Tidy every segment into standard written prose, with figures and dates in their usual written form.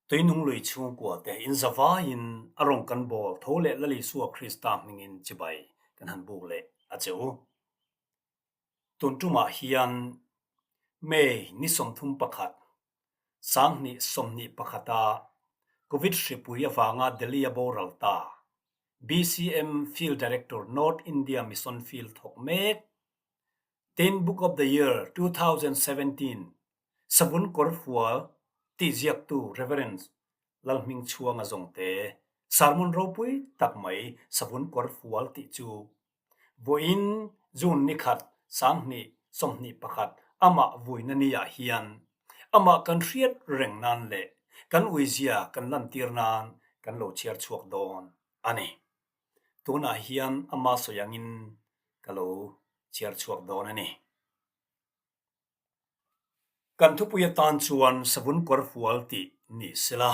Tuinung lui chhungkua te in zavaiin a rawng kan bawl tho leh Lal Isua Krista hmingin chibai kan han buk leh a che u. Tun tumah hian May ni 31, 2021 a Covid hripui avanga Delhi a boral ta BCM Field Director North India Mission Field thawk mek Tin Book of the Year 2017 Savun Kawrfual tih ziaktu Rev. Lalhmingchhuanga zawngte sermon ropui tak mai Savun Kawrfual tih chu vawiin June nikhat 2021 amah vuina niah hian amah kan hriat reng nan leh kan uizia kan lantir nan kan lo chhiar chhuak dawn a ni. Tunah hian ama sawi angin ka lo chhiar chhuak dawn a ni. Kan thupui atan chuan savun kawr fual tih ni sela,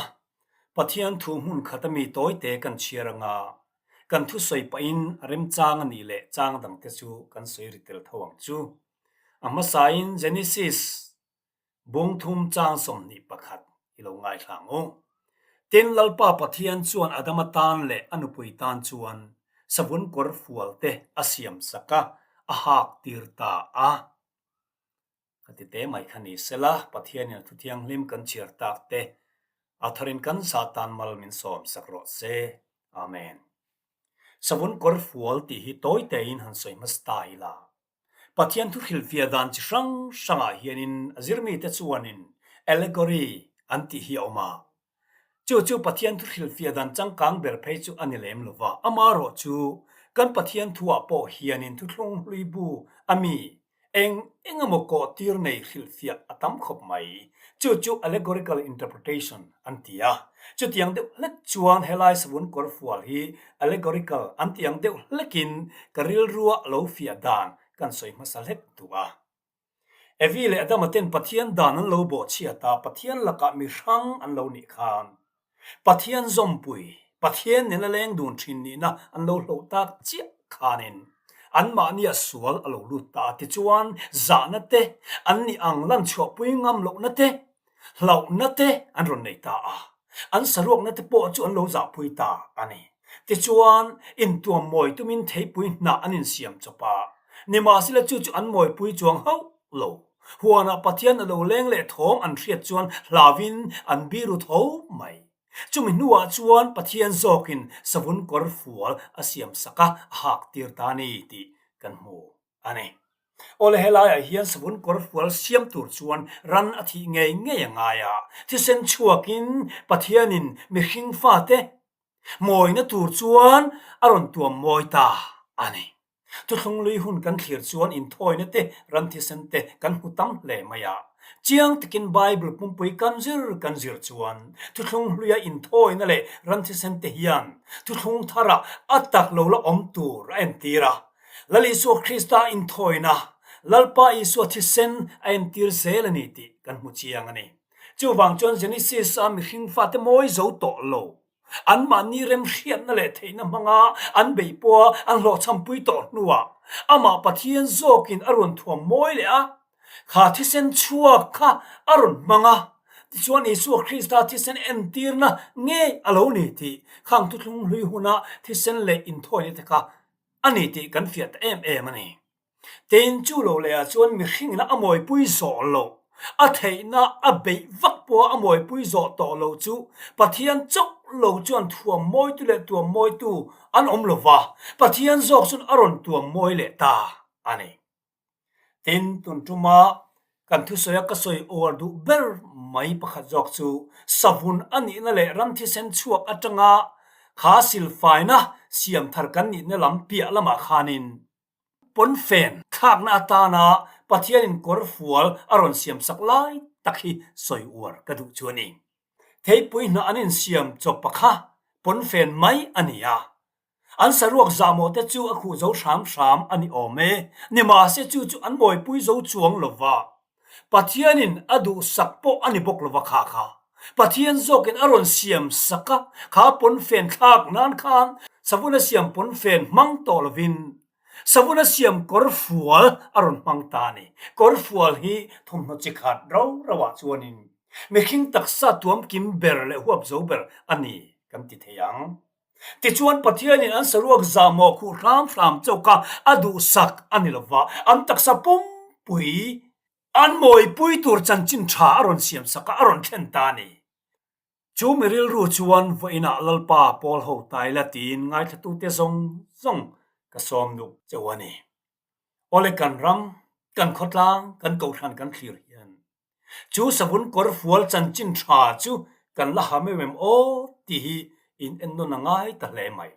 Pathian thu hmun khat ami tawite kan chhiar anga kan thusawi pahin a remchang a nih leh chang dangte chu kan sawi ri tel tho ang chu. A hmasain Genesis Bungthum chang 21 i lo ngaithla ang u. Tin, Lalpa Pathian chuan Adama tan leh a nupui tan chuan savun kawr fual te a siam sak a, a hak tir ta a. Ka ti te mai kha ni sela, Pathianin a thu thianghlim kan chhiar tak te a tharin kan zah tan mal min sawm sak rawh se. Amen. Savun kawr fual tih hi tawi tein han sawi hmasa ta ila. Pathian thuhrilhfiah dan chi hrang hrangah hianin a zirmite chuanin allegory an tih hi a awm a. Chu chu Pathian thuhrilhfiah dan changkang ber phei chu a ni lem lo va. Amaherawh chu kan Pathian thuah pawh hianin thuthlung hlui bu a mi eng eng emaw kawh tir nei hrilhfiah a tam khawp mai. Chu chu allegorical interpretation an ti a. Chutiang deuh hlek chuan helai savun kawr fual hi allegorical an tih ang deuh hlekin ka rilrua lo fiah dan kan sawi hmasa hlek duh a. Evi leh Adama ten Pathian dan an lo bawhchhiat a, Pathian lakah mi hrang an lo nih khan Pathian zawmpui, Pathian nena leng dun thin nihna an lo hloh tak chiah khanin anmahnia sual a lo lut ta a. Tichuan zahna te, an nih ang lan chhuahpui ngam lohna te, hlauhna te an rawn nei ta a, an saruakna te pawh chu an lo zahpui ta a ni. Tichuan, intuam mawi tumin theipui hnah an insiam chawp a, nimahsela chu chu an mawipui chuang hauh lo. Huanah Pathian a lo leng leh thawm an hriat chuan hlauin an biru tho mai. Chumi hnuah chuan Pathian zawkin savun kawr fual a siam sak a, a hak tir ta a ni tih kan hmu a ni. Awle helaiah hian savun kawr fual siam tur chuan ran a thih ngei ngei a ngai a, thisen chhuakin Pathianin mihring fate mawina tur chuan a rawn tuam mawi ta a ni. Thuthlung lui hun kan thlir chuan inthawina te, ran thisen te kan hmu tam hle mai a. Chiang takin Bible pumpui kan zir kan zir chuan thuthlung hluia inthawina leh ran thisen te hian thuthlung tharah a tak lo la awm tur a entir a. Lal Isua Krista inthawina, Lalpa Isua thisen a entir zel a ni tih kan hmu chiang a ni. Chuvang chuan Genesis-a mihring fate mawi zo tawh lo, anmahni remhriatna leh theihna hmanga an beih pawha an hlawhchhampui tawh hnuah amah Pathian zawkin a rawn thuam mawi leh a, kha thisen chhuak kha a rawn hmang a, tichuan Isua Krista thisen entirna ngei a lo ni tih khang thuthlung hlui huna thisen leh inthawina te kha a ni tih kan fiah ta em em a ni. Tin, chu lo lehah chuan mihringin a mawipui zawh loh, a theihna a beih vak pawha a mawipui zawh tawh loh chu Pathian chauh lo chuan thuam mawitu leh tuam mawitu an awm lo va, Pathian zawk chuan a rawn tuam mawi leh ta a ni. Tin, tun tuma kan thusawia ka sawi uar duh ber mai pakhat zawk chu savun a nihna leh ram thisen chhuak atanga kha silfaina siam thar kan nihna lam piah lamah khanin pawnfen thlakna atana Pathianin kawr fual a rawn siam sak lai tak hi sawi uar ka duh chu a ni. Theipui hnah an insiam chawp kha pawnfen mai a ni a, An saruak zahmawh te chu a khuh zo hram hram a ni awm e, nimahse chu chu an mawipui zo chuang lo va. Pathianin a duhsak pawh a ni bawk lo va kha kha. Pathian zawkin a rawn siam sak a, kha pawnfen thlak nan khan savun a siam pawnfen hmang tawh lovin savun a siam kawr fual a rawn hmang ta a ni. Kawr fual hi thawmhnaw chi khat ro ro ah chuanin. Mihring taksa tuam kim ber leh huap zo ber a ni kan ti thei ang. Tichuan Pathianin an saruak zahmawh khuh hram hram chauka a duhsak a ni lova, an taksa pumpui an mawipui tur chanchin tha a rawn siamsak a, a rawn thlen ta a ni. Chu mi rilru chuan vawiinah Lalpa pawl ho tai la tiin ngaithlatute zawng zawng ka sawm nuk cheu a ni. Awle kan ram, kan khawtlang, kan kohhran kan thlir hian chu savun kawr fual chanchin tha chu kan la ha meuh em aw tih hi in ennawn a ngai ta hle mai.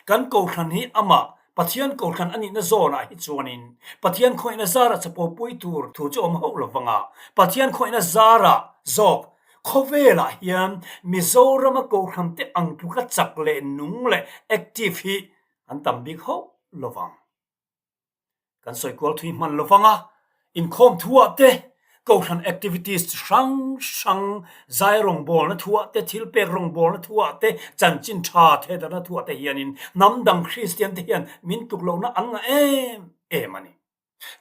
Kan kohhran hi amah Pathian kohhran a nihna zawnah hi chuanin Pathian khawihna zarah chapopui tur thu chu awm hauh lo vanga Pathian khawihna zarah zawk khawvelah hian Mizorama kohhran te ang tluka chak leh nung leh active hi an tam bik hauh lo vang. Kan sawi kual thui hman lo vang a, inkhawm thuah te, kohhran activities chi hrang hrang, zai rawngbawlna thuah te, thilpek rawngbawlna thuah te, chanchin tha thehdarhna thuah te hianin hnam dang Kristian te hian min tluk lohna an ngah em em a ni.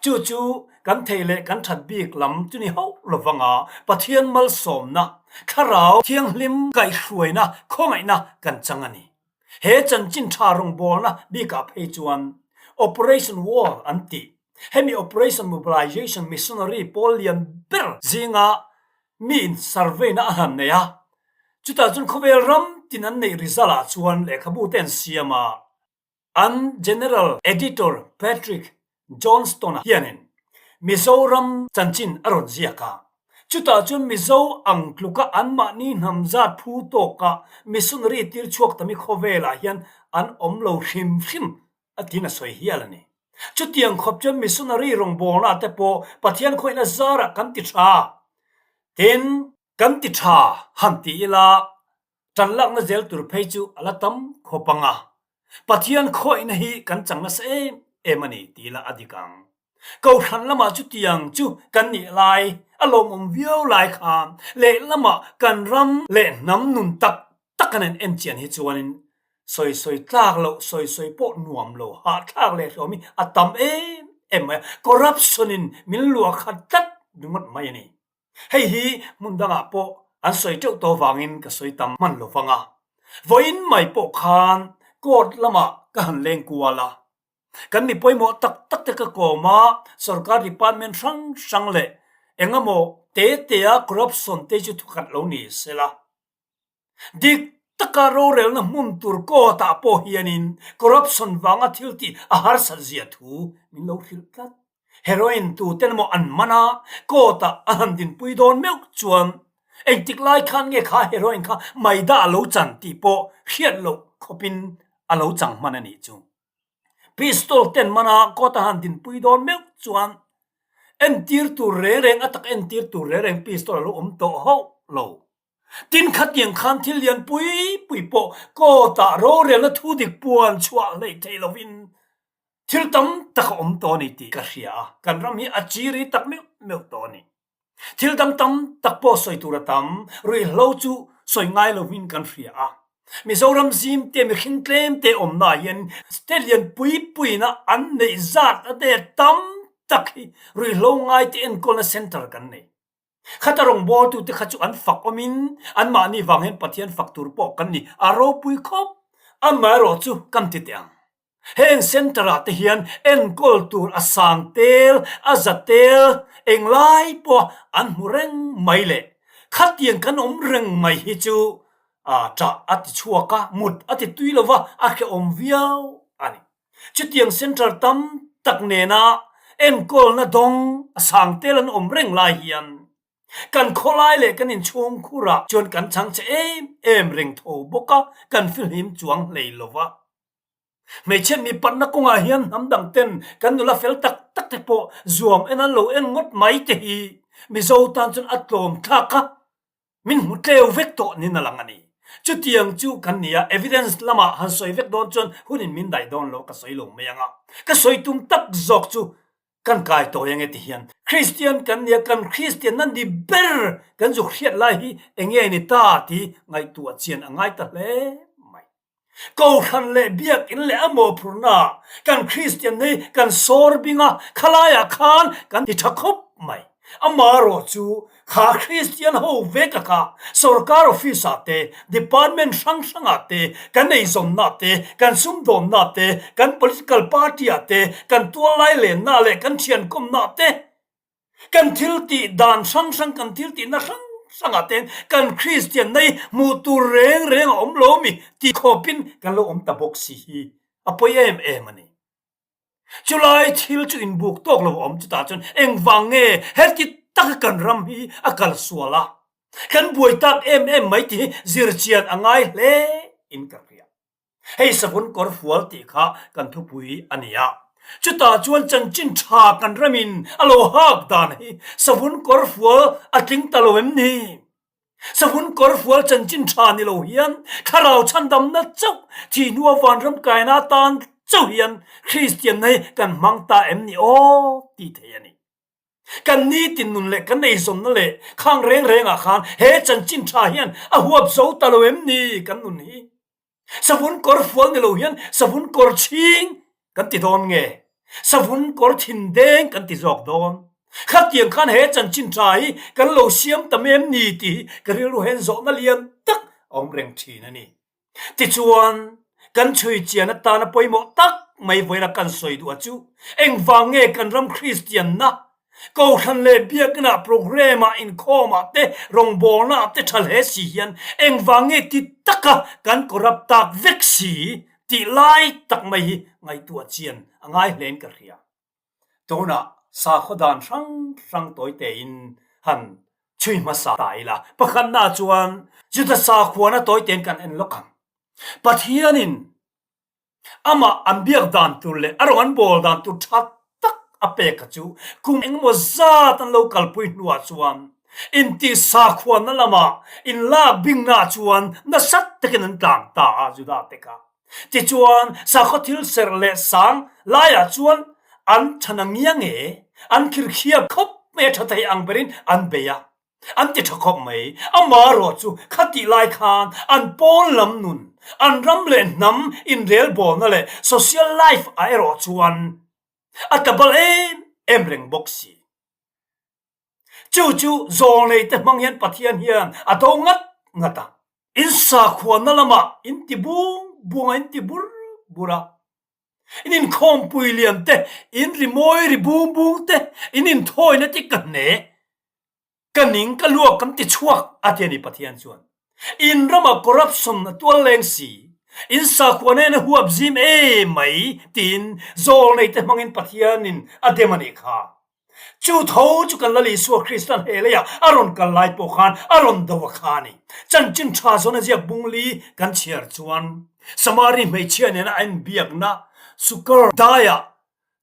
Chu chu kan thei leh kan that bik lam chu ni hauh lo vang a, Pathian malsawmna, thlarau thianghlim kaihhruaina, khawngaihna kan chang a ni. He chanchin tha rawngbawlna bikah phei chuan Operation War an tih. Hemi Operation Mobilization Missionary pawl lian ber zinga mi in survey na a han nei a. Chutah chuan khawvel ram tin an neih result ah chuan lehkhabu te an siam a. An General Editor Patrick Johnston-a hianin Mizoram chanchin a rawn ziak a, chutah chuan Mizo ang tluka anmahni hnam zat phu tawka missionary tir chhuak tami khawvelah hian an awm lo hrim hrim a tiin a sawi hial a ni. Chutiang khawp chuan missionary rawngbawlna te pawh Pathian khawihna zarah kan ti tha. Tin, kan ti tha han ti ila Tan lakna zel tur phei chu a la tam khawp ang a, Pathian khawihna hi kan chang nasa em em a ni tih lah a dik ang. Kohhran lamah chutiang chu kan nih lai, a lawmawm viau lai khan lehlamah kan ram leh hnam nun tak tak an en chian hi chuanin sawi sawi tlak loh, sawi sawi pawh nuam lo, hahthlak leh hlawm hi a tam em em mai a, corruption in min luah khat tlat ringawt mai a ni. Hei hi hmun dangah pawh an sawi teuh tawh vangin ka sawi tam hman lo vang a. Vawiin mai pawh khan court lamah ka han leng kual a. Kan mi pawimawh tak tak te ka kawm a, sorkar department hrang hrang leh engemaw te tea corruption te chu thukhat lo ni sela. Dik taka rorelna hmun tur court-ah pawh hianin corruption vanga thil tih a harsat zia thu min lo hrilh tlat. Heroin tuten emaw an man a, court-ah a han dinpui dawn meuh chuan engtik lai khan nge kha heroin kha maida a lo chan tih pawh hriat loh khawpin a lo chang hman a nih chu. Pistol ten man a, court a han dinpui dawn meuh chuan entir tur reng reng a tak entir tur reng reng pistol a lo awm tawh hauh lo. Tin khatiang khan thil lian pui pui pawh court-ah rorelna thu dik puan chhuah hleih theih lovin thil tam tak a awm tawh a ni tih ka hria a, kan ram hi a chiri tak meuh meuh tawh a ni. Thil dang tam tak pawh sawi tur a tam, ruihhlo chu sawi ngai lovin kan hria a. Mizoram zim te mihring tlem te awmna ah hian state lian pui puiin a an neih zat a te tam tak hi ruihhlo ngai te enkawlna centre kan nei. Khata rawngbawltute kha chu an fak awmin anmahni vang hian Pathian fak tur pawh kan ni a ropui khawp. Amaherawh chu kan ti teh ang. Heng centre ah te hian enkawl tur a sang tel, a za tel, englai pawh an hmu reng mai le. Khatiang kan awm reng mai hi chu ṭah a ti chhuak a, mut a ti tui lova a hrehawm viau a ni. Chutiang centre tam tak nena enkawlna dawng a sang tel an awm reng lai hian kan khawlai leh kan inchhung khurah chuan kan chhang che em em reng tho bawk a, kan fihlim chuang hlei lo va. Hmeichhe mi patna kawngah hian hnam dang ten kan nula fel tak tak te pawh zuam en an lo en ngawt mai te hi Mizo tan chuan a tlawm thlak a. Min hmu tleu vek tawh nin a lang a ni. Chutiang chu kan ni a, evidence lamah han sawi vek dawn chuan hunin min daih dawn lo ka sawi lo mai ang a. Ka sawi tum tak zawk chu kan kai tawi ange ti hian Kristian kan ni a, kan Kristian na ni ber kan zuk hriat lai hi enge ni ta ti ngaihtuah chian a ngai ta hle mai. Kohhran leh biakinn leh a mawhphurhna kan Kristian nei kan sawr bing a, khalaiah khan kan ti tha khawp mai. Amaherawh chu kha Kristian ho vek a kha sorkar office ah te, department hrang hrang ah te, kan eizawnna te, kan sumdawnna te, kan political party ah te, kan tuallai lenna leh kan thiankawmna te, kan thil tih dan hrang hrang, kan thil tihna hrang hrang ah ten kan Kristian na hi hmuh tur reng reng a awm lo mi tih khawpin kan lo awm ta bawk si hi a pawi em em a ni. Chulai thil chu inbuk tawk lo a awm chutah chuan engvang nge heti taka kan ram hi a kal sual a, kan buai tak em em mai tih hi zirchian a ngai hle in ka hria. Hei savun kawr fual tih kha kan thupui a ni a, chutah chuan chanchin tha kan ramin a lo hak dan hi savun kawr fual a tling ta lo em ni? Savun kawr fual chanchin tha ni lo hian thlarau chhandamna chauh thih hnua vanram kaina atan chauh hian Kristianna hi kan hmang ta em ni aw tih thei a ni. Kan nitin nun leh kan eizawnna leh khang reng rengah khan he chanchin tha hian a huap zo ta lo em ni kan nun hi? Savun kawr fual ni lo hian savun kawr chhing kan ti dawn nge? Savun kawr thin deng kan ti zawk dawn? Khatiang khan he chanchin tha hi kan lo siam tam em ni tih hi ka rilru hian zawhna lian tak a awm reng thin a ni. Tichuan, kan chhui chian atana pawimawh tak mai vawiin a kan sawi duh a chu, engvang nge kan ram Kristianna Kohhran leh biakna programme-ah inkhawmah te, rawngbawlnaah te tha hle si hian engvang nge ti taka kan corrupt tak vek si tih lai tak mai hi ngaihtuah chian a ngai hlein ka hria. Tunah sakhaw dan hrang hrang tawi tein han chhui hmasa ta ila. Pakhatna chuan Juda sakhuana tawi tein kan en lawk ang. Pathianin Amah an biak dan tur leh a rawng an bawl dan tur tha tak a pek kha chu kum engemaw zat an lo kalpui hnuah chuan intih sakhuanna lamah inlak bingna chuan nasa takin an tlan ta a Juda te kha. Tichuan sakhaw thil serh leh sang laiah chuan an tha na ngiang e, an khirkhiap khawp mai a tha thei ang berin an bei a. An ti tha khawp mai. Amaherawh chu khatih lai khan an pawn lam nun, an ram leh hnam inrelbawlna leh social life ah erawh chuan a tlabal em em reng bawk si. Chu chu zawlnei te hmang hian Pathian hian a do ngat ngat a. In sakhuanna lamah in ti bung bung a, in ti bur bur a. In inkhawmpui lian te, in rimawi ri bung bung te, in inthawina te ka hne. Ka ning ka luak kan ti chhuak a ti a ni Pathian chuan. In ramah corruption a tual leng si, in sakhua nen a huap zim em mai tiin zawlnei te hmangin Pathianin a dem a nih kha. Chu tho chu kan Lal Isua Kristan he leiah a rawn kal lai pawh khan a rawn do a kha a ni. Chanchin tha zawn a ziak bungli kan chhiar chuan Samari hmeichhia nena a inbiakna Sukar daiah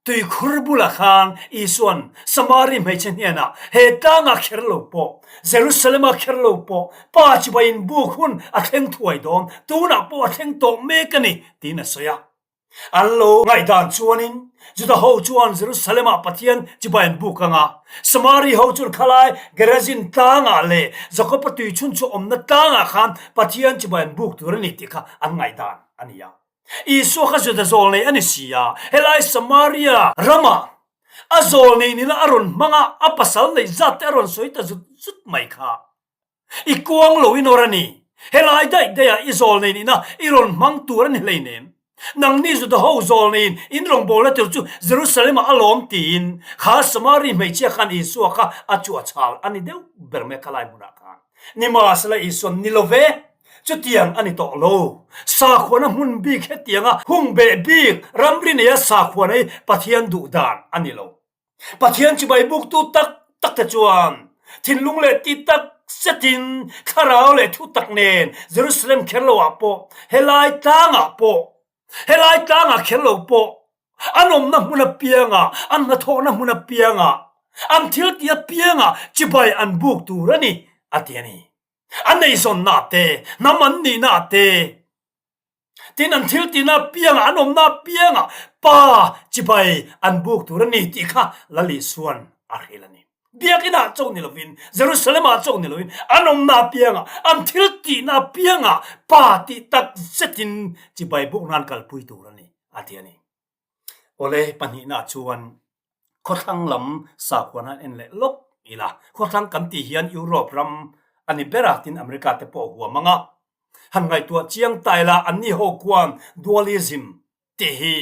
Tuikhur bulah khan Isua'n Samari hmeichhe hnenah, He tlangah kher lo pawh, Jerusalem-ah kher lo pawh, Pa chibai inbuk hun a thleng thuai dawn, tunah pawh a thleng tawh mek a ni, tiin a sawi a. An lo ngaihdan chuanin Juda ho chuan Jerusalem-ah Pathian chibai an buk ang a, Samari ho chuan khalai Gerazin tlangah leh Jakob-a tuichhun chu awmna tlangah khan Pathian chibai an buk tur a ni tih kha an ngaihdan a ni a. Isua kha Juda zawlnei a ni si a, helai Samaria ramah a zawlnei nila a rawn hmang a, a pasal neih zat te a rawn sawi ta zut zut mai kha. I kuang lo i nawr a ni, helai daih daih ah i zawlnei nihna i rawn hmang tur a ni hleinem. Nangni Juda ho zawlneiin in rawngbawlna tur chu Jerusalem ah a lawm tiin kha Samari hmeichhia khan Isua kha a chuahchhal a ni deuh ber mai a khalai hmunah khan. Nimahsela Isuan ni lo ve, Chutiang a ni tawh lo. Sakhuana hmun bik hetianga hung beh bik ramri neia sakhuana hi Pathian duh dan a ni lo. Pathian chibai buktu tak tak te chuan thinlung leh ti tak zetin thlarau leh thu tak nen Jerusalem kher lo ah pawh, helai tlangah pawh, helai tlangah kher lo pawh an awmna hmun apiangah, an hnathawhna hmun apiangah, an thil tih apiangah chibai an buk tur a ni, a ti a ni. An eizawnna te, hnam an nihna te, tin an thil tihna apiangah, an awmna apiangah Pa chibai an buk tur a ni tih kha Lal Isua'n a hrilh a ni. Biakinah chauh ni lovin, Jerusalemah chauh ni lovin, an awmna apiangah, an thil tihna apiangah Pa tih tak zetin chibai buk nan kalpui tur a ni, a ti a ni. Awle, pahnihna chuan khawthlang lam sakhuana en leh lawk. ila. Khawthlang kan tih hian Europe ram a ni ber a, tin America te pawh a huam ang a. Han ngaihtuah chiang ta ila anni ho khuan dualism tih hi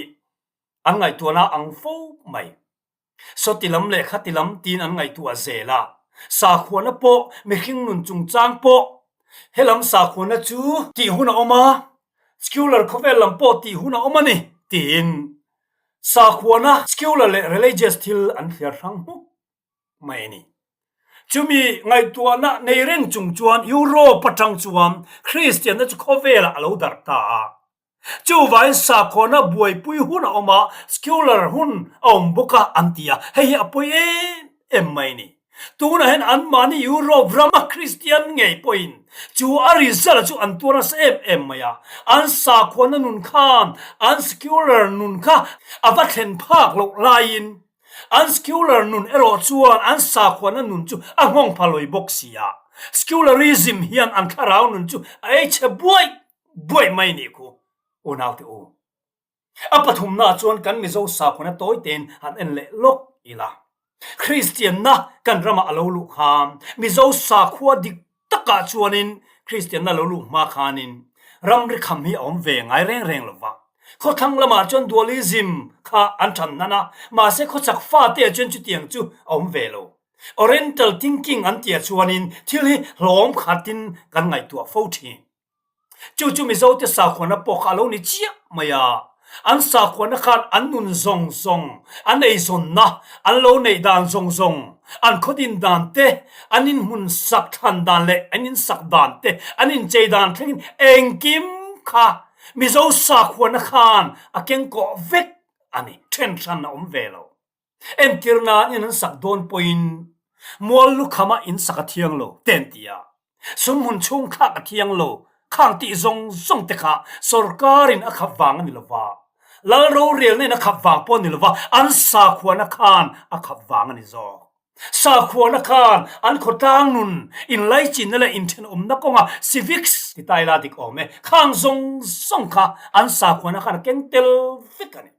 an ngaihtuahna ang fo mai. Sawti lam leh khati lam tiin an ngaihtuah zel a. Sakhuana pawh mihring nun chungchang pawh helam sakhuana chu tih hun a awm a, secular khawvel lam pawh tih hun a awm a ni tiin sakhuana secular leh religious thil an thliar hrang hmuk mai a ni. Chumi ngaihtuahna nei reng chung chuan Europe atang chuan Kristianna chu khawvelah a lo darh ta a. Chuvangin sakhuana buaipui hun a awm a, secular hun a awm bawk a an ti a, hei hi a pawi em em mai a ni. Tunah hian anmahni Europe rama Kristian ngei pawhin chu a result chu an tuar nasa em em mai a, an sakhuana nun khan an secular nun kha a va thlen phak loh laiin an secular nun erawh chuan an sakhuana nun chu a nghawng pha lawi bawk si a, secularism hian an thlarau nun chu a ei chhe buai Buai mai nih khu unaute u. A pathumna chuan kan Mizo sakhuana tawi tein han en leh lawk ila. Kristianna kan ramah a lo luh khan Mizo sakhua dik takah chuanin Kristianna lo luh hma khanin ramri kham hi a awm ve ngai reng reng lo va. Khawthlang lamah chuan dualism kha an than hnan a, mahse khawchak fate ah chuan chutiang chu a awm ve lo. Oriental thinking an tihah chuanin thil hi hlawm khatin kan ngaihtuah fo thin. Chu chu Mizote sakhuana pawh kha a lo ni chiah mai a, an sakhuana khan an nun zawng zawng, an eizawnna, an lo neih dan zawng zawng, an khawdin dan te, an inhmun sak thlan dan leh an insak dan te, an inchei dan thlengin engkim kha Mizo sakhuana khan a kengkawh vek a ni, then hran a awm ve lo. Entir nan in an sak dawn pawhin mual lukhama in sak a thiang lo te an ti a, sumhmun chhung thlak a thiang lo khang tih zawng zawng te kha sorkarin a khap vang a ni lova, lal rorelna in a khap vang pawh a ni lova, an sakhuana khan a khap vang a ni zawk. Sakhuana khan an khawtlang nun inlaichinna leh inthenawmna kawnga civics ti ta ila dik awm e, khang zawng zawng kha an sakhuana khan a keng tel vek a ni.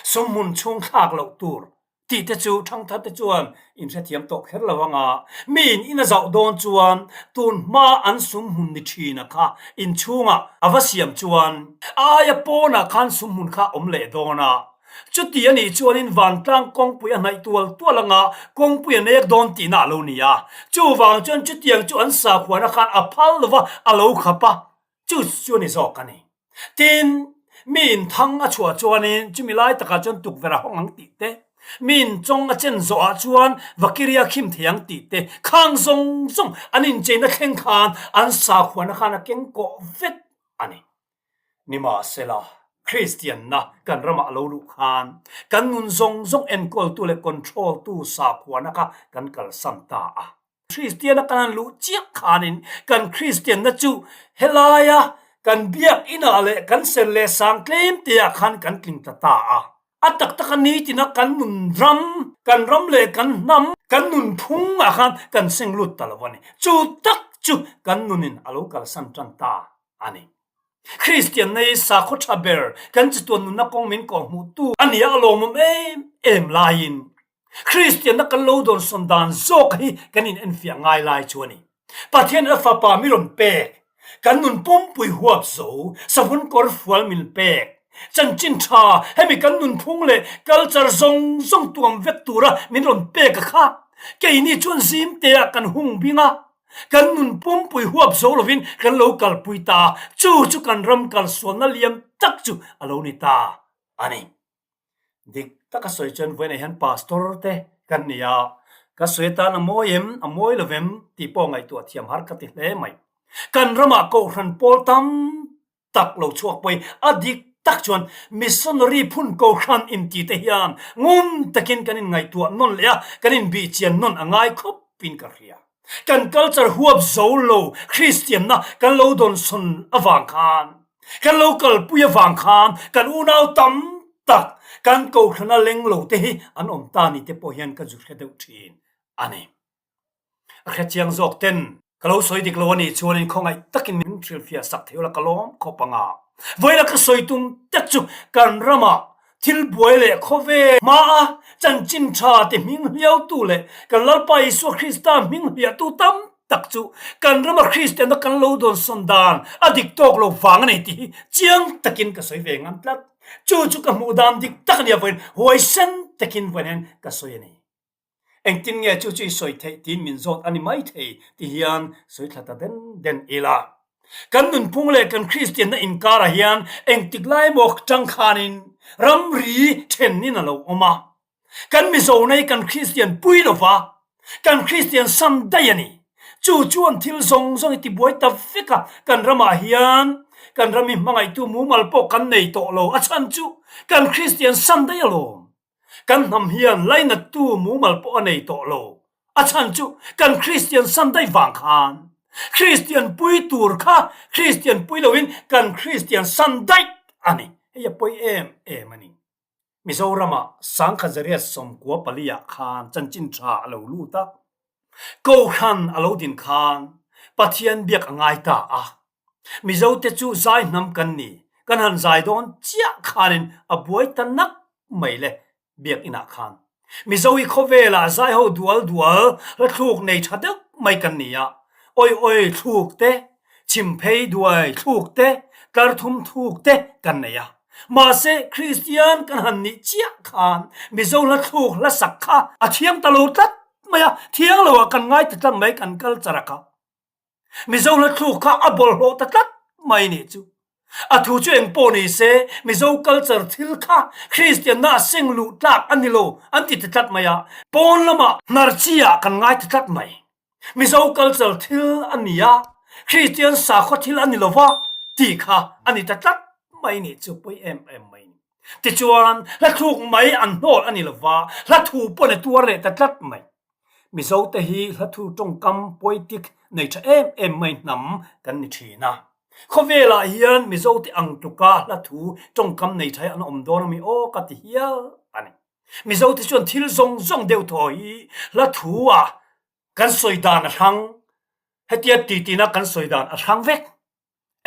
Sumhmun chhung thlak loh tur tih te chu thangthar te chuan in hrethiam tawh kher lo ang a, miin in a zauh dawn chuan tun hma an sumhmun ni thin a kha inchhungah a va siam chuan a aia pawnah khan sumhmun kha awm leh dawn a, chuti a nih chuanin vantlang kawngpui a hnaih tual tual anga kawngpui a nek dawn tihna a lo ni a, chuvang chuan chutiang chu an sakhuana khan a phal lova a lo khap a, chu chu a ni zawk a ni. Tin, miin thang a chhuah chuanin chumi lai takah chuan tukverh a hawng ang tih te, miin chawng a chen zawhah chuan vakiria khim thei ang tih te, khang zawng zawng an incheina thleng khan an sakhuana khan a keng kawh vek a ni. Nimahsela, Kristianna kan ramah a lo luh khan kan nun zawng zawng enkawltu leh control-tu sakhuana kha kan kalsan ta a. Kristiana kan han luh chiah khanin kan Kristianna chu helaia kan biak inah leh kan ser leh sang tlem teah khan kan tling ta ta a. A tak taka nitina kan nun ram, kan ram leh kan hnam, kan nunphungah khan kan seng lut ta lo a ni. Chu tak chu kan nunin a lo kalsan tan ta a ni. Kristianna hi sakhaw tha ber kan chatuan nunna kawng min kawhhmuhtu a nia a lawmawm em em laiin Kristianna kan lo dawnsawn dan zawk hi kan in enfiah ngai lai chu a ni. Pathian a fapa mi rawn pek, kan nun pumpui huap zo, savun kawr fual min pek, chanchin tha hemi kan nunphung leh culture zawng zawng tuam vek tura min rawn pek a kha, keini chuan zimteah kan hung bing a, kan nun pumpui huap zo lovin kan lo kalpui ta, chu chu kan ram kalsualna liam tak chu a lo ni ta a ni. Dik taka sawi chuan vawiinah hian pastor te kan ni a, ka sawi atan a mawi em, a mawi lo vem tih pawh ngaihtuah thiam har ka ti hle mai. Kan ramah kohhran pawl tam tak lo chhuak pawhin a dik tak chuan missionary phun kohhran inti te hian ngun takin kan inngaihtuah nawn leh a, kan inbihchian nawn a ngai khawpin ka hria. Kan culture huap zo lo Kristianna kan lo dawnsawn avang khan, kan lo kalpui avang khan kan unau tam tak kan kohhrana leng lo te hi an awm ta ni te pawh hian ka zu hre deuh thin a ni. A hrechiang zawk ten ka lo sawi dik lo a nih chuanin khawngaih takin min hrilhfiah sak thei ula ka lawm khawp ang a. Vawiina ka sawi tum tak chu kan ramah. Thil buai leh khawvel hmaa chanchin tha ti hming hliautu leh kan Lalpa Isua Krista hming hliahtu tam tak chu kan rama Kristianna kan lo dawnsawn dan a dik tawk lo vang a nei tih hi chiang takin ka sawi ve ngam tlat. Chu chu ka hmuh dan dik tak a nia vawiin huaisen takin vawiin hian ka sawi a ni. Engtin nge chu chu i sawi theih tiin min zawt a ni mai thei ti hian sawi thla ta den den ila. Kan nunphung leh kan Kristianna inkarah hian engtik lai maw tang khanin ramri thenin a lo awm a. Kan Mizo nei kan Kristian pui lo va, kan Kristian sam daih a ni. Chu chuan thil zawng zawng i tibuai ta vek a, kan ramah hian kan ram i hmangaihtu mumal pawh kan nei tawh lo a chhan chu kan Kristian sam daih alawm. Kan hnam hian lainattu mumal pawh a nei tawh lo. A chhan chu kan Kristian san daih vang khan Kristian pui tur kha Kristian pui loin kan Kristian san daih a ni. Hei a pawi em em a ni. Mizorama Sangkhazariat 94 ah khan chanchin tha a lo lut a. Kohhran a lo din khan Pathian biak a ngai ta a. Mizote chu zai hnam kan ni, kan han zai dawn chiah khanin a buai ta nak mai le biakinah khan. Mizo i khawvelah zai ho dual dual hla thluk nei tha deuh mai kan ni a, awi awi thluk te, chhim phei duai thluk te, tlar thum thluk te kan nei a. Mahse Kristian kan han nih chiah khan Mizo hla thluk hla sak kha a thiang ta lo tlat mai a, thiang lo ah kan ngai ta tlat mai kan culture a kha. Mizo hla thluk kha a bawlhhlawh ta tlat mai nih chu. A thu chu eng pawh ni se, Mizo culture thil kha Kristianna a seng luh tlak a ni lo an ti ta tlat mai a, pawn lamah hnar chi ah kan ngai ta tlat mai. Mizo culture thil a ni a, Kristian sakhaw thil a ni lo va tih kha a ni ta tlat mai nih chu pawi em em mai ni. Tichuan, hla thluk mai an hnawl a ni lo va, hla thu pawn a tuar leh ta tlat mai. Mizote hi hlathu tawngkam, poetic, nei tha em em mai hnam kan ni thin a. Khawvelah hian Mizote ang tluka hlathu tawngkam nei tha hi an awm dawn a mi aw ka ti hial a ni. Mizote chuan thil zawng zawng deuh thaw hi hlathu ah kan sawi dan a hrang, hetia titina kan sawi dan a hrang vek.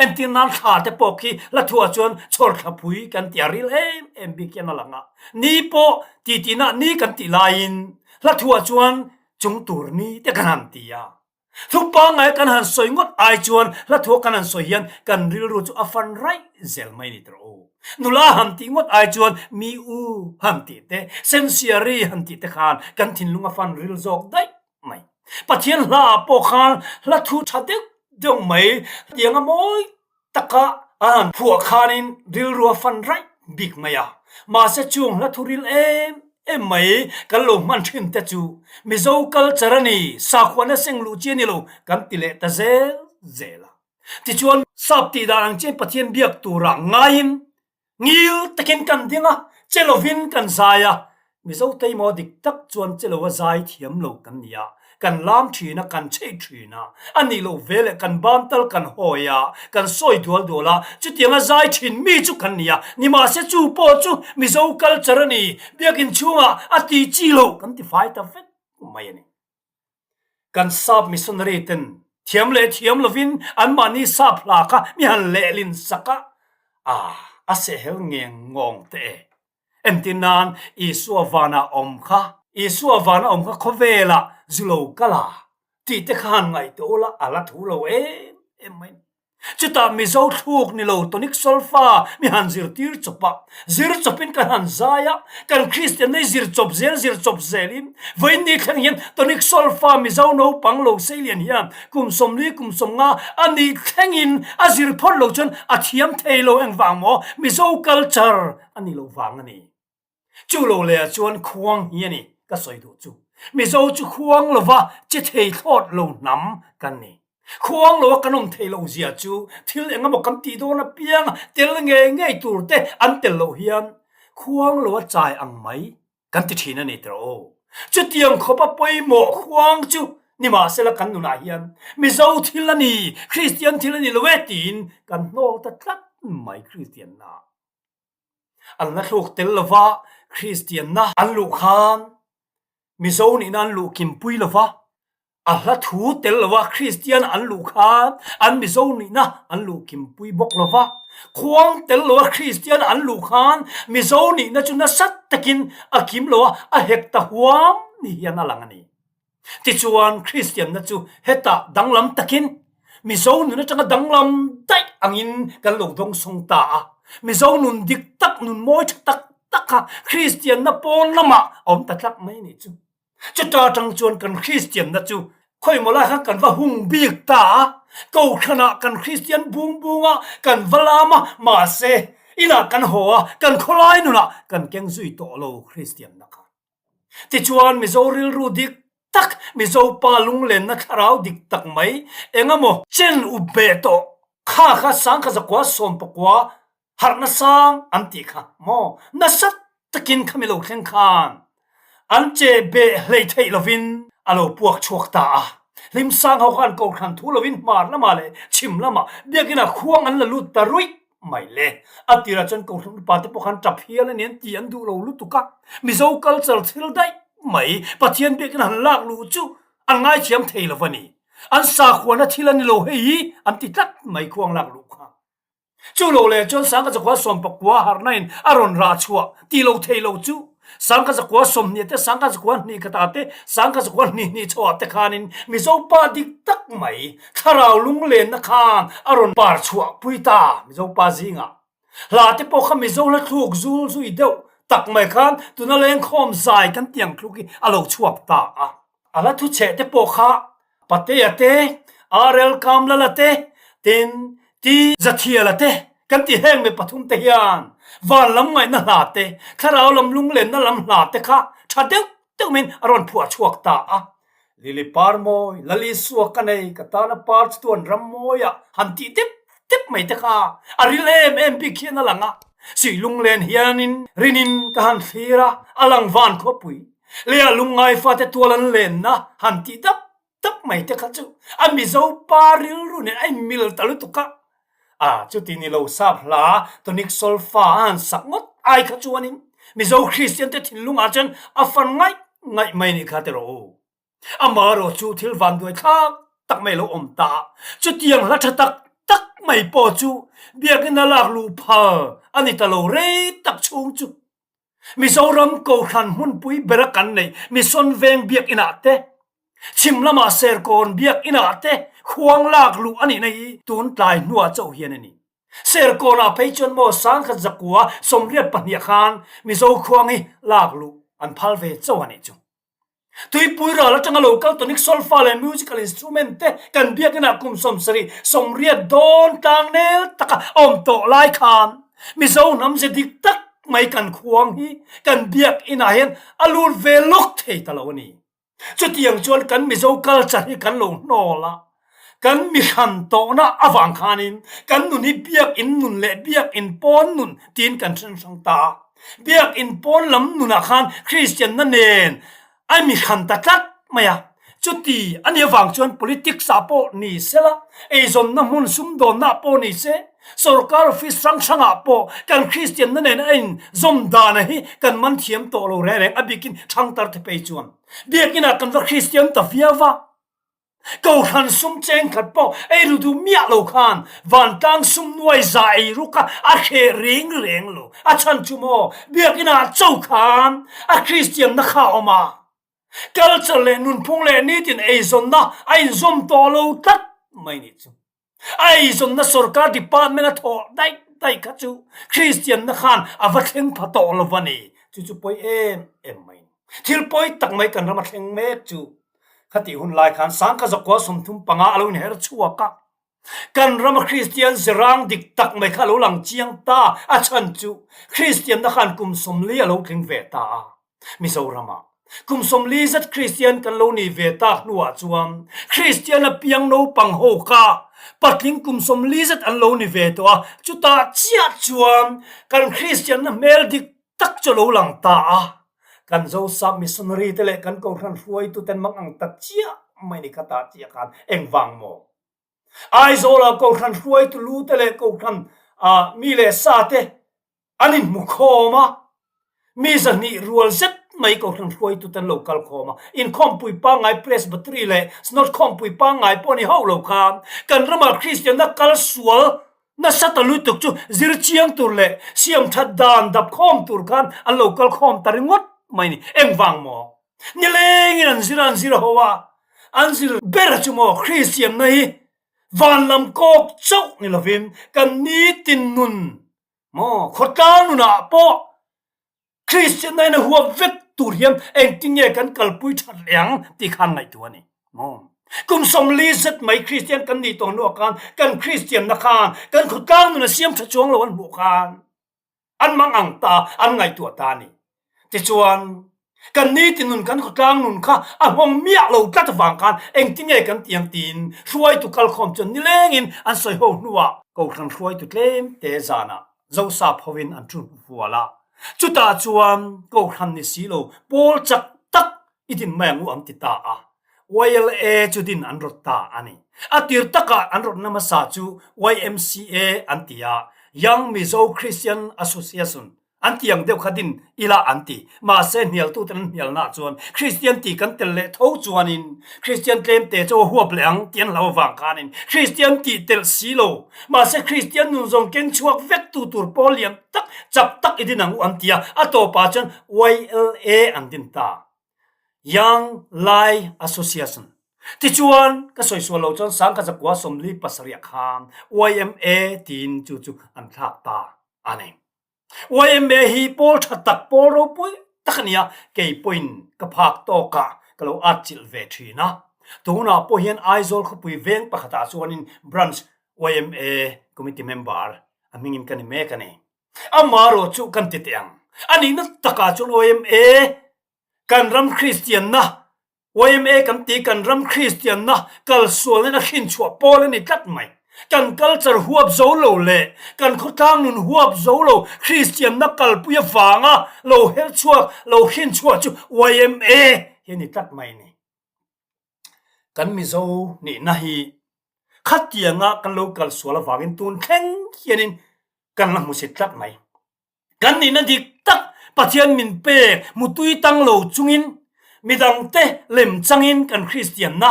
Entir nan thla te pawh khi la thuah chuan chhawr thlapui kan tih a ril em em bik hian a lang a. Ni pawh titinah ni kan tih laiin hla thuah chuan chung tur ni te kan han ti a. Thu pangngai kan han sawi ngawt ai chuan hla thuah kan han sawi hian kan rilru chu a fan raih zel mai ni tawh u. Nula han tih ngawt ai chuan mi u han tih te, sensiari han tih te khan kan thinlung a fan ril zawk daih mai. Pathian hla ah pawh khan hla thu tha deuh deuh mai tiang a mawi taka a han phuah khanin rilru a fan raih bik mai a. Mahse chung hla thu ril em em mai kan lo hman thin te chu Mizo culture a ni, sakhuana seng luh chi a ni lo kan ti leh ta zel zel a. Tichuan sap tih dan ang chian Pathian biak turah ngaiin Ngil takin kan ding a, che lovin kan zai a. Mizo teimaw dik tak chuan che lo a zai thiam lo kan ni a, kan lam thin a, kan chheih thin a. A nih loh ve leh kan ban tal kan hawi a, kan sawi dual dual a, chutiang a zai thin mi chu kan ni a. Nimahse chu pawh chu Mizo culture a ni, biakin chhungah a ti chi lo kan ti fai ta vek mai a ni. Kan sap missionary ten thiam leh thiam lovin anmahni sap hla kha mi han lehlin sak a, ah a sehhel ngeng ngawng teh e. Entir nan Isua vana awm kha, Isua vana awm kha khawvelah zu lo kal a tih te kha han ngaihtuah ula a la thu lo em em mai. Chutah Mizo thluk ni lo tonic solfa mi han zirtir chawp a, zir chawpin kan han zai a, kan Kristian nei zir chawp zel zir chawp zelin vawiin ni thleng hian tonic solfa Mizo naupang lo seilian hian kum 40 kum 50 a nih thlengin a zir phawt lo chuan a thiam thei lo engvang maw Mizo culture a ni lo vang a ni. Chu lo leh ah chuan khuang hi a ni ka sawi duh chu. Mizo chu khuang lova che thei thlawt lo hnam kan ni. Khuang lo a kan awm thei lo zia chu thil eng emaw kan tih dawn apiang a tel ngei ngei tur te an tel loh hian khuang lo a chai ang mai kan ti thin a ni tawh aw. Chutiang khawpa pawimawh khuang chu nimahsela kan nunah hian Mizo thil a ni, Kristian thil a ni lo e tiin kan hnawl ta tlat mai Kristian na. An la thluk tel lova Kristianna an luh khan Mizo nihna an luh kimpui lova. A hla thu tel lova Kristian an luh khan an Mizo nihna an luh kimpui bawk lo va. Khuang tel lova Kristian an luh khan Mizo nihna chu nasa takin a kim lo a, a hek ta huam ni hian a lang a ni. Tichuan Kristianna chu hetah danglam takin Mizo nun atanga danglam daih angin kan lo dawngsawng ta a. Mizo nun dik tak, nun mawi tha tak tak kha Kristianna pawn lamah a awm ta tlak mai a nih chu. Chuta atang chuan kan Kristianna chu khawimaw lai khan kan va hung bik ta a, Kohhranah kan Kristian bung bung a, kan va lam a, mahse inah kan haw a, kan khawlai nunah kan keng zui tawh lo Kristianna kha. Tichuan Mizo rilru dik tak, Mizo pa lunglenna thlarau dik tak mai engemaw chen up beh tawh kha kha sangkha zakua sawmpakua Harhna sang an tih kha maw? Nasa takin khami lo thleng khan an che beh hlei theih lovin a lo puak chhuak ta a. Hlim sang ho khan Kohhran thu lovin hmar lamah leh chhim lamah biakinah khuang an la lut ta ruih mai le. A tirah chuan Kohhran upa te pawh khan tap hial a ni an ti an duh lo lutuk a. Mizo culture thil daih mai Pathian biakin han lak luh chu an ngaithiam thei lo a ni. An sakhuana thil a ni lo hei hi an ti tlat mai khuang lak luh kha. Chu lo leh chuan Sangha zakua sawmpakua harhna in a rawn rah chhuah ti lo thei lo chu Sangha zakua sawmhnih te, Sangha zakua hnih khatah te, Sangha zakua hnih hnih chhoah te khanin Mizo pa dik tak mai thlarau lunglenna khan a rawn par chhuah pui ta Mizo pa zingah. Hla te pawh kha Mizo hla thluk zul zui deuh tak mai khan tuna lengkhawm zai kan tiang thluk hi a lo chhuak ta a. A hla thuchheh te pawh kha Patea te, RL Kamlala te, tin T Zathiala te kan ti heng mi pathum te hian van lam ngaihna hla te, thlarau lam lunglenna lam hla te kha tha deuh deuh min a rawn phuah chhuak ta a. Lili par mawi, Lal Isua ka nei, ka tana par chu tuan ram mawiah han tih dep dep mai te kha a ril em em bik hian a lang a. Suih lunglen hianin rinin ka han thlir a, a lang van khawpui. Lea lungngai fate tual an lenna han tih dap dap mai te kha chu a Mizo pa rilru nen a inmil ta lutuk a. A, chuti ni lo sap hla tonic solfa a han sak ngawt ai kha chuanin Mizo Kristian te thinlungah chuan a fan ngaih ngaih mai nih kha tiraw u. Amaherawh chu thil vanduai thlak tak mai lo awm ta a, chutiang hla tha tak tak mai pawh chu biakina lak luh phal a ni ta lo rei tak chhung chu. Mizoram Kohhran hmunpui bera kan neih Mission Veng biakinah te, chhim lamah Serkawn biakinah te khuang lak luh a nihna hi tun tlai hnuah chauh hian a ni. Serkawnah phei chuan maw sangkhat zakua 82 khan Mizo khuang hi lak luh an phal ve chauh a nih chu. Tuipui ral atanga lo kal tonic solfa leh musical instrument te kan biakinah kum 70 80 dawn tlang nel taka a awm tawh lai khan Mizo hnam ze dik tak mai kan khuang hi kan biakinah hian a lut ve lawk thei ta lo a ni. Chutiang chuan kan Mizo culture hi kan lo hnawl a, kan mihran tawhna avang khanin kan nun hi biakin nun leh biakin pawn nun tiin kan then hrang ta a. Biakin pawn lam nunah khan Kristianna nen a mihran ta tlat mai a. Chuti a nih avang chuan politics ah pawh ni sela, eizawnna hmun sumdawnna ah pawh ni se, sorkar office hrang hrangah pawh kan Kristianna nen a inzawm dana hi kan man thiam tawh lo reng reng a bikin thangtar te phei chuan biakinah kan va Kristian ta viau va. Kohhran sum cheng khat pawh ei ru duh miah lo khan vantlang sum nuai za ei ruk a a hreh reng reng lo. A chhan chu maw biakinah cho khan a Kristianna kha a awm a, culture leh nunphung leh nitin eizawnna a inzawm tawh lo tlat mai nih chu. A eizawnna sorkar department a thawh daih daih kha chu Kristianna khan a va thleng pha tawh lo va ni. Chu chu pawi em em mai. Thil pawi tak mai kan ram a thleng mek chu. Khatih hun lai khan sangkha zakua 35 a lo inher chhuak a. Kan rama Kristian zirang dik tak mai kha a lo lang chiang ta. A chhan chu Kristianna khan kum 40 a lo tling ve ta a. Mizoramah kum 40 zet Kristian kan lo nih ve tak hnuah chuan Kristian a piang naupang ho kha patling kum 40 zet an lo ni ve tawh a, chutah chiah chuan kan Kristianna hmel dik tak chu a lo lang ta a. Kan Zosap missionary te leh kan Kohhran hruaituten mang ang ta chiah mai ni kha tah chiah khan engvang maw? Aizawla Kohhran hruaitu lu te leh Kohhran mi leh sa te an inhmu khawm a, mi zahnih rual zet mai Kohhran hruaitute an lo kal khawm a, inkhawmpui pangngai Presbytery leh Synod khawmpui pangngai pawh ni hauh lo khan kan ramah Kristianna kal sual nasa ta lutuk chu zir chiang tur leh siam that dan dap khawm tur khan an lo kal khawm ta ringawt mai ni. Engvang maw? Nilengin an zir a, an zir ho a, an zir ber chu maw Kristianna hi van lam kawk chauh ni lovin kan nitin nun maw khawtlang nunah pawh Kristianna in a huap vek tur hian engtin nge kan kalpui that leh ang tih khan ngaihtuah a ni maw? Kum 40 zet mai Kristian kan nih tawh hnuah khan kan Kristianna khan kan khawtlang nun a siam tha chuang lo an hmuh khan an mang ang ta an ngaihtuah ta a ni. Tichuan, kan nitin nun kan khawtlang nun kha a nghawng miah lo tlat avang khan engtin nge kan ti ang tiin hruaitu kalkhawm chuan nilengin an sawi ho hnuah Kohhran hruaitu tlem te zanah Zosap hovin an thu hual a, chutah chuan Kohhran ni si lo pawl chak tak i din mai ang u an ti ta a, YLA chu din an rawt ta a ni. A tir takah an rawtna hmasa chu YMCA an ti a, Young Mizo Christian Association An ti ang deuh kha din ila an ti. Mahse hnialtuten an hnialnaah chuan Kristian tih kan tel leh tho chuanin Kristian tlemte chu a huap leh ang tih an hlau avang khanin Kristian tih telh si lo. Mahse Kristian nun zawng keng chhuak vek tu tur pawl lian tak chak tak i din ang u an ti a, a tawpah chuan YLA an din ta. Young Lai Association. Tichuan ka sawi sual lo chuan Sangkhat zakua 47 khan YMA tiin chu chu an thlak ta a ni. YMA hi pawl tha tak, pawl ropui tak a ni a, kei pawhin ka phak tawkah ka lo atchilh ve thin a. Tunah pawh hian Aizawl khawpui veng pakhatah chuanin Branch YMA Committee Member a hmingin ka ni mek a ni. Amaherawh chu kan ti teh ang. A nihna takah chuan YMA kan ram Kristianna Yma kan ti kan ram Kristianna kalsualin a hrinchhuah pawl a ni tlat mai. Kan culture huap zo lo leh kan khawtlang nun huap zo lo Kristianna kalpui avanga lo herchhuak, lo hrinchhuah chu yma hi a ni tlat mai ni. Kan Mizo nihna hi khatianga kan lo kalsual avangin tun thleng hianin kan la hmusit tlat mai. Kan nihna dik tak Pathian min pek mutui tang lo chungin midangte lem changin kan Kristianna,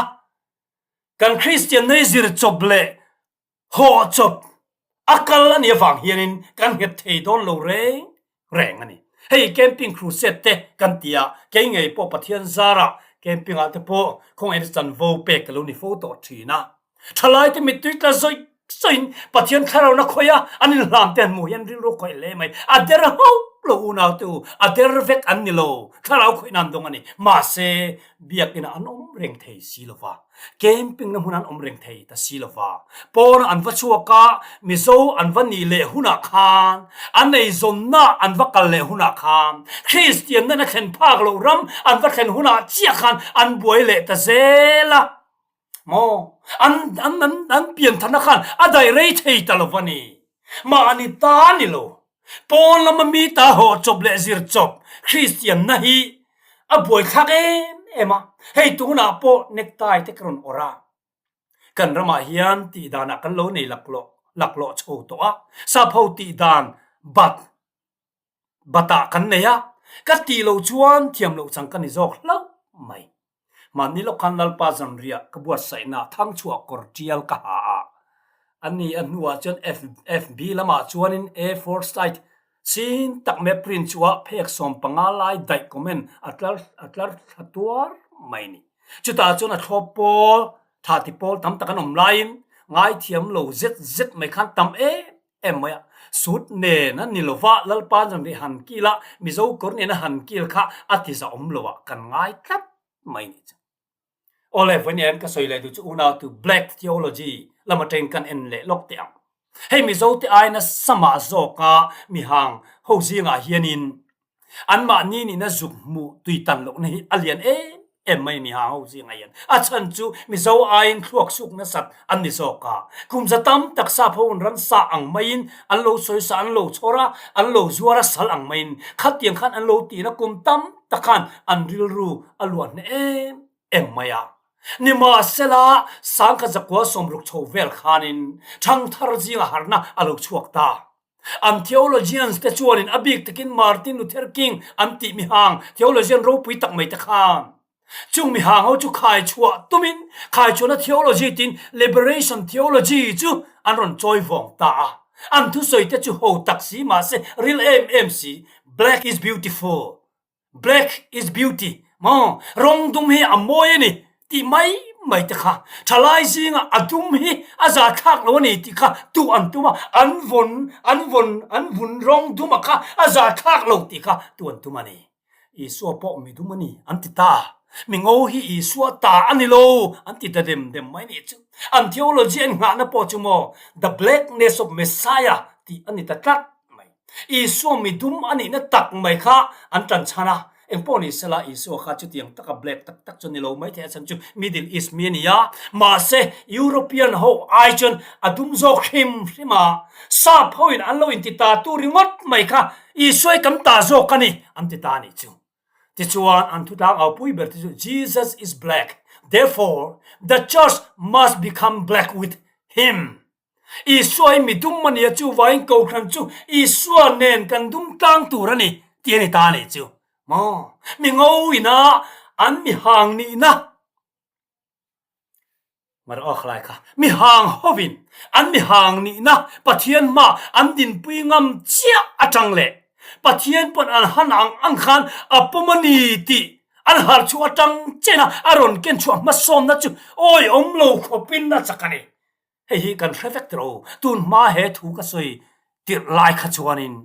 kan Kristianna hi zir chawp leh hawh chawp a kal a nih avang hianin kan nghet thei dawn lo reng reng a ni. Hei camping crusade te kan ti a, kei ngei pawh Pathian zarah camping ah te pawh khawngaihna chanvo pek ka lo ni fo tawh thin a. Thalaite mittui tla zawih zawihin Pathian thlarauhna khawih a, an inhlam te an hmuh hian rilru khawih hle mai. A der hauh lo unaute u, a der vek an ni lo, thlarau khawih nan dawng a ni. Mahse, biakinah an awm reng thei si lo va, camping na hmunah an awm reng thei ta si lo va. Pawnah an va chhuak a, Mizo an va nih leh hunah khan, an eizawnna an va kal leh hunah khan, Kristianna na thlen phak loh ram an va thlen hunah chiah khan an buai leh ta zel a. Maw? An, an, an, an piantharna khan a daih rei thei ta lo va ni. Mahni ta ni lo. Pawn lama mi ta haw chawp leh zir chawp Kristianna hi a buaithlak em em a. Hei tunah pawh necktie te ka rawn awrh a. Kan ramah hian tih danah kan lo nei laklawh, laklawh chho tawh a. Sap ho tih dan bat Batah kan nei a, ka tih loh chuan thiam loh chang ka ni zawk hlauh mai. Mahni lawk khan Lalpa zanriah ka buatsaihna thangchhuah kawr tial ka ha a. A ni a hnuah chuan FB lamah chuanin A4 slide sin tak mai print chhuah phek 15 lai daih comment a tlar a tlar thla tuar mai ni. Chutah chuan a thlawp pawl, tha ti pawl tam tak an awm laiin ngaithiam lo zet zet mai khan tam em em mai a, suit nen a ni lova Lalpa zan rih han kil a, Mizo kawr nen a han kil kha a ti za awm lo ah kan ngai tlat mai ni chu. Awle vawiin em ka sawi leh duh chu unau tu Black Theology lam atangin kan en leh lawk teh ang. Hei Mizo te aina samah zawka mihang ho zingah hianin Anmahni nihna zuk hmuh tui tan lohna hi a lian em em mai ni ha ho zingah hian. A chhan chu Mizo aiin thluak suk nasat an ni zawk a. Kum za tam tak sap ho in ransa ang maiin an lo sawisa an lo chhawr a, an lo zuar a sal ang maiin khatiang khan an lo tihna kum tam tak khan an rilru a luah hneh em em mai a. Nimahsela 1960 chho vel khanin ṭhangthar zingah harhna a lo chhuak ta. An theologians te chuanin a bik takin Martin Luther King an tih mihang theologian ropui tak mai te khan chung mihang ho chu khai chhuah tumin khai chhuahna theology tiin liberation theology chu an rawn chawi vawng ta a. An thusawi te chu ho tak si mahse ril em em si Black is beautiful Black is beauty maw rawng dum hi a mawi a ni tih mai mai te kha thalai zinga a dum hi a za thlak lo a ni tih kha tuh an tum a, an vawn an vawn an vun rawng dum a kha a za thlak lo tih kha tuh an tum a ni. Isua pawh mi dum a ni an ti ta. Mi ngo hi Isua ta a ni lo an ti ta dem dem mai nih chu. An theology an nghahna pawh chu maw the blackness of Messiah tih a ni ta tlat mai. Isua mi dum a nihna tak mai kha an tan chhan a, engpawh ni sela Isua kha chutiang taka black tak tak chu ni lo mai thei a chhan chu Middle East mi a ni a, mahse European ho ai chuan a dum zawk hrim hrim a, sap ho in an lo inti ta tu ringawt mai kha Isua hi kan ta zawk a ni an ti ta a nih chu. Tichuan an thutlang au pui ber te chu Jesus is black, therefore the church must become black with him. Isua hi mi dum a nia chuvangin Kohhran chu Isua nen kan dum tlang tur a ni tih a ni ta a nih chu maw? Mi ngo ina an mi hang nihna mar awk lai kha mi hang hovin an mi hang nihna Pathian hma an dinpui ngam chiah atang leh Pathian pawn an han ang ang khan a pawm a ni tih an harh chhuah atang chen a a rawn ken chhuah hmasawnna chu awihawm lo khawpin a chak a ni. Hei hi kan hre vek tawh lo, tun hma he thu ka sawi tirh lai kha chuanin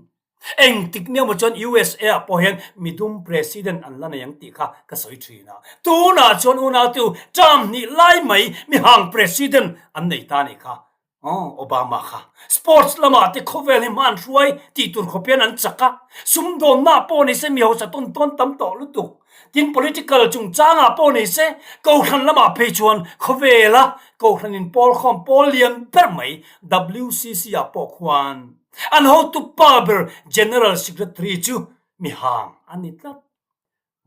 engtik nia maw chuan USA ah pawh hian midum president an la nei ang tih kha ka sawi thin a, tunah chuan unautu term hnih lai mai mihang president an nei ta nih kha, aw Obama kha sports lamah te khawvel hi hman hruai tih tur khawp hian an chak a, sumdawnna pawh ni se mi hausa tawn tawn tam tawh lutuk. Tin, political chungchangah pawh ni se, Kohhran lamah phei chuan khawvela Kohhran inpawlkhawm pawl lian ber mai WCC ah pawh khuan an hotu pa ber General Secretary chu mihang a ni tlat.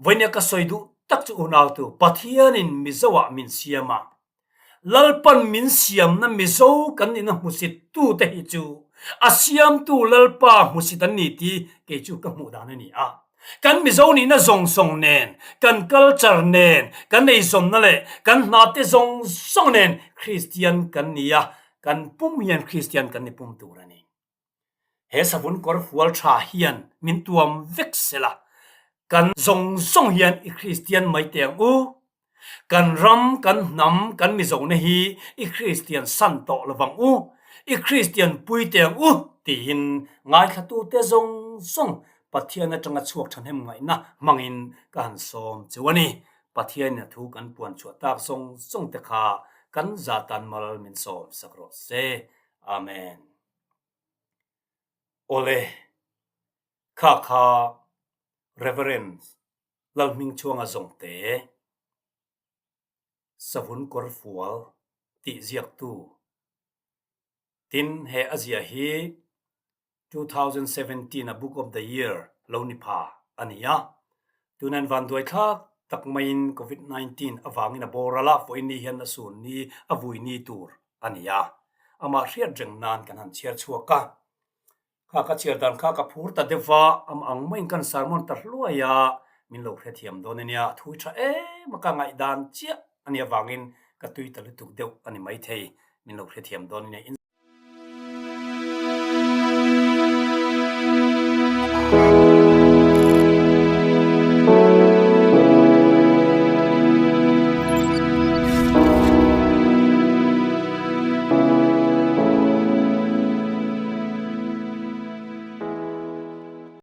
Vawinia ka sawi duh tak chu unautu Pathianin Mizoah min siam a, Lalpan min siamna Mizo kan nihna hmusit tute hi chu a siamtu Lalpa hmusit an ni tih kei chu ka hmuh dan a ni a. Kan Mizo nihna zawng zawng nen, kan culture nen, kan eizawnna leh kan hnate zawng zawng nen Kristian kan ni a, kan pum hian Kristian kan ni pum tur a ni. He savun kawr fual tha hian min tuam vek sela, kan zawng zawng hian i Kristian mai teh ang u. Kan ram, kan hnam, kan Mizona hi i Kristian san tawh lovang u, i Kristian pui teh ang u tiin ngaithlatute zawng zawng Pathian atanga chhuak thahnem ngaihna hmangin ka han sawm cheu a ni. Pathianin a thu kan puan chhuah tak zawng zawng te kha kan zatan mal min sawm sak rawh se. Amen. Awle, kha kha Reverend Lalhmingchhuanga Zawngte, Savun Kawrfual tih ziaktu, tin he a ziah hi 2017 a Book of the Year lo ni pha a ni a. Tunan vanduai thlak tak maiin Covid 19 avangin a boral a, vawiin ni hian a sun ni a vui ni tur a ni a, amah hriat reng nan kan han chhiar chhuak a. Kha ka chhiar dan kha ka phur ta deuh va, amah ang maiin kan sermon ta hluai a, min lo hrethiam dawn a nia, a thui tha em a, ka ngaihdan chiah a nih avangin ka tui ta lutuk deuh a ni maithei, min lo hrethiam dawn a nia.